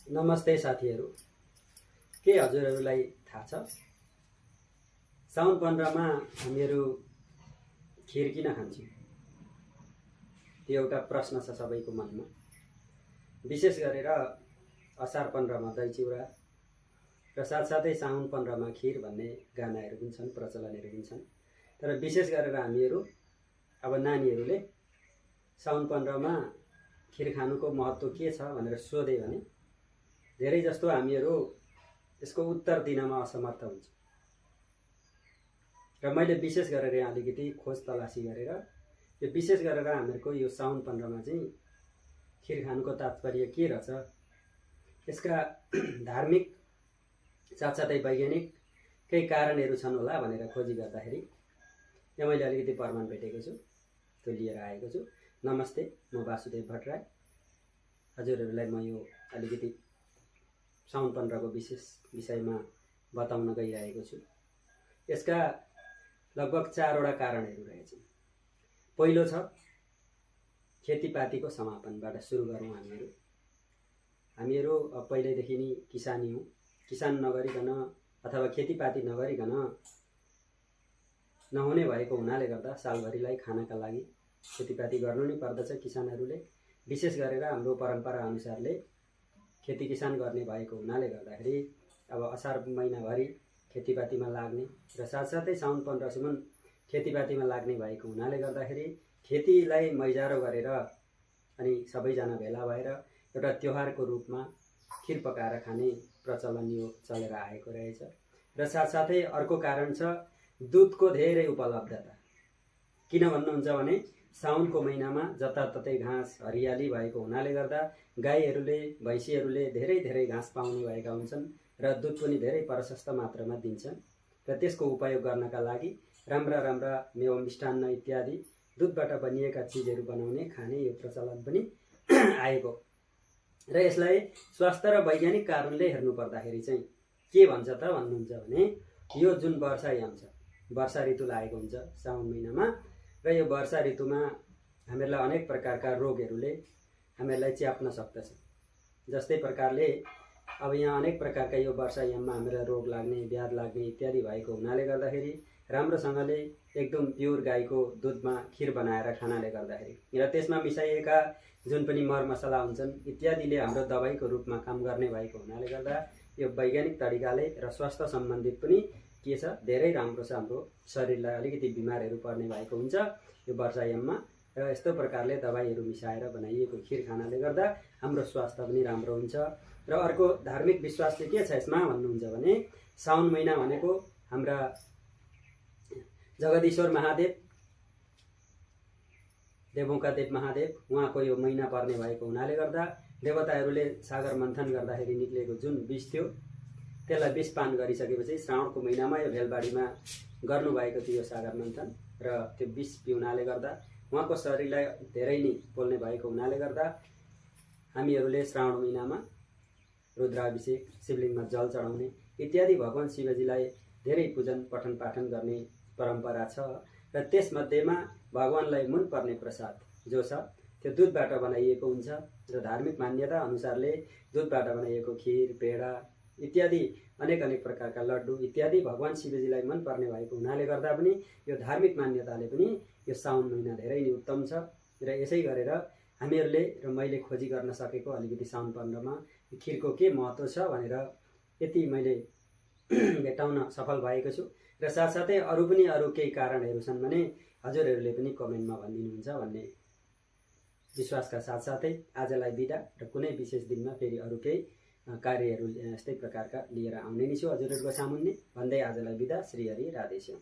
नमस्ते साथीहरू, के हजुरहरूलाई थाहा छ साउन 15 मा हामीहरू खिर किन खान्छौँ? त्यो एउटा प्रश्न छ सबैको मनमा। विशेष गरेर असार 15 मा दही चिउरा र साथसाथै साउन 15 मा खिर भन्ने गानाहरू पनि छन्, प्रचलनहरू पनि छन्। तर विशेष गरेर हामीहरू अब नानीहरूले साउन 15 मा खिर खानुको महत्त्व के छ भनेर सोधे भने धेरै जस्तो हामीहरू यसको उत्तर दिनमा असमर्थ हुन्छ। र मैले विशेष गरेर यहाँ अलिकति खोज तलासी गरेर यो विशेष गरेर हामीहरूको यो साउन 15 मा चाहिँ खिर खानुको तात्पर्य के रहेछ, यसका धार्मिक साथसाथै वैज्ञानिक केही कारणहरू छन् होला भनेर खोजी गर्दाखेरि यहाँ मैले अलिकति प्रमाण भेटेको छु, त्यो लिएर आएको छु। नमस्ते, म वासुदेव भट्टराई। हजुरहरूलाई म यो अलिकति साउन 15 को विशेष विषयमा बताउन गइरहेको छु। यसका लगभग 4 वटा कारणहरू रहेछन्। पहिलो छ खेतीपातीको समापनबाट सुरु गरौँ। हामीहरू पहिल्यैदेखि नै किसानी हौँ। किसान नगरिकन अथवा खेतीपाती नगरिकन नहुने भएको हुनाले गर्दा सालभरिलाई खानका लागि खेतीपाती गर्नु नै पर्दछ किसानहरूले। विशेष गरेर हाम्रो परम्परा अनुसारले खेती किसान गर्ने भएको हुनाले गर्दाखेरि अब असार महिनाभरि खेतीपातीमा लाग्ने र साथसाथै साउन 15 सम्म खेतीपातीमा लाग्ने भएको हुनाले गर्दाखेरि खेतीलाई मैजारो गरेर अनि सबैजना भेला भएर एउटा त्योहारको रूपमा खिर पकाएर खाने प्रचलन यो चलेर आएको रहेछ। र साथसाथै अर्को कारण छ दुधको धेरै उपलब्धता। किन भन्नुहुन्छ भने साउनको महिनामा जताततै घाँस हरियाली भएको हुनाले गर्दा गाईहरूले भैँसीहरूले धेरै घाँस पाउने भएका हुन्छन् र दुध पनि धेरै प्रशस्त मात्रामा दिन्छन्। र त्यसको उपयोग गर्नका लागि राम्रा मेवा मिष्टान्न इत्यादि दुधबाट बनिएका चिजहरू बनाउने खाने यो प्रचलन पनि आएको। र यसलाई स्वास्थ्य र वैज्ञानिक कारणले हेर्नु पर्दाखेरि चाहिँ के भन्छ त भन्नुहुन्छ भने यो जुन वर्षायाम छ, वर्षा ऋतु लागेको हुन्छ साउन महिनामा, र यो वर्षा ऋतुमा हामीहरूलाई अनेक प्रकारका रोगहरूले हामीहरूलाई च्याप्न सक्दछ। जस्तै प्रकारले अब यहाँ अनेक प्रकारका यो वर्षायाममा हामीलाई रोग लाग्ने, ब्याध लाग्ने इत्यादि भएको हुनाले गर्दाखेरि राम्रोसँगले एकदम प्योर गाईको दुधमा खिर बनाएर खानाले गर्दाखेरि र त्यसमा मिसाइएका जुन पनि मरमसला हुन्छन् इत्यादिले हाम्रो दबाईको रूपमा काम गर्ने भएको हुनाले गर्दा यो वैज्ञानिक तरिकाले र स्वास्थ्य सम्बन्धित पनि के छ, धेरै राम्रो छ। हाम्रो शरीरलाई अलिकति बिमारहरू पर्ने भएको हुन्छ यो वर्षायाममा, र यस्तो प्रकारले दबाईहरू मिसाएर बनाइएको खिर खानाले गर्दा हाम्रो स्वास्थ्य पनि राम्रो हुन्छ। र अर्को धार्मिक विश्वास चाहिँ के छ यसमा भन्नुहुन्छ भने साउन महिना भनेको हाम्रा जगदीश्वर महादेव, देवौँका देव महादेव, उहाँको यो महिना पर्ने भएको हुनाले गर्दा देवताहरूले सागर मन्थन गर्दाखेरि निक्लेको जुन विष थियो त्यसलाई विषपान गरिसकेपछि श्रावणको महिनामा यो भेलबाडीमा गर्नुभएको थियो यो सागर मन्थन, र त्यो विष पिउनाले गर्दा उहाँको शरीरलाई धेरै नै पोल्ने भएको हुनाले गर्दा हामीहरूले श्रावण महिनामा रुद्राभिषेक, शिवलिङ्गमा जल चढाउने इत्यादि भगवान शिवजीलाई धेरै पूजन पठन पाठन गर्ने परम्परा छ। र त्यसमध्येमा भगवानलाई मनपर्ने प्रसाद जो छ त्यो दुधबाट बनाइएको हुन्छ। र धार्मिक मान्यता अनुसारले दुधबाट बनाइएको खिर, पेडा इत्यादि अनेक प्रकारका लड्डु इत्यादि भगवान शिवजीलाई मनपर्ने भएको हुनाले गर्दा पनि यो धार्मिक मान्यताले पनि यो साउन महिना धेरै नै उत्तम छ। र यसै गरेर हामीहरूले र मैले खोजी गर्न सकेको अलिकति साउन 15 मा खिरको के महत्त्व छ भनेर यति मैले भेटाउन सफल भएको छु। र साथसाथै अरू केही कारणहरू छन् भने हजुरहरूले पनि कमेन्टमा भनिदिनुहुन्छ भन्ने विश्वासका साथसाथै आजलाई बिदा, र कुनै विशेष दिनमा फेरि अरू केही कार्यहरू यस्तै प्रकारका लिएर आउने नै छु हजुरहरूको सामुन्ने भन्दै आजलाई बिदा। श्री हरि राधेश्याम।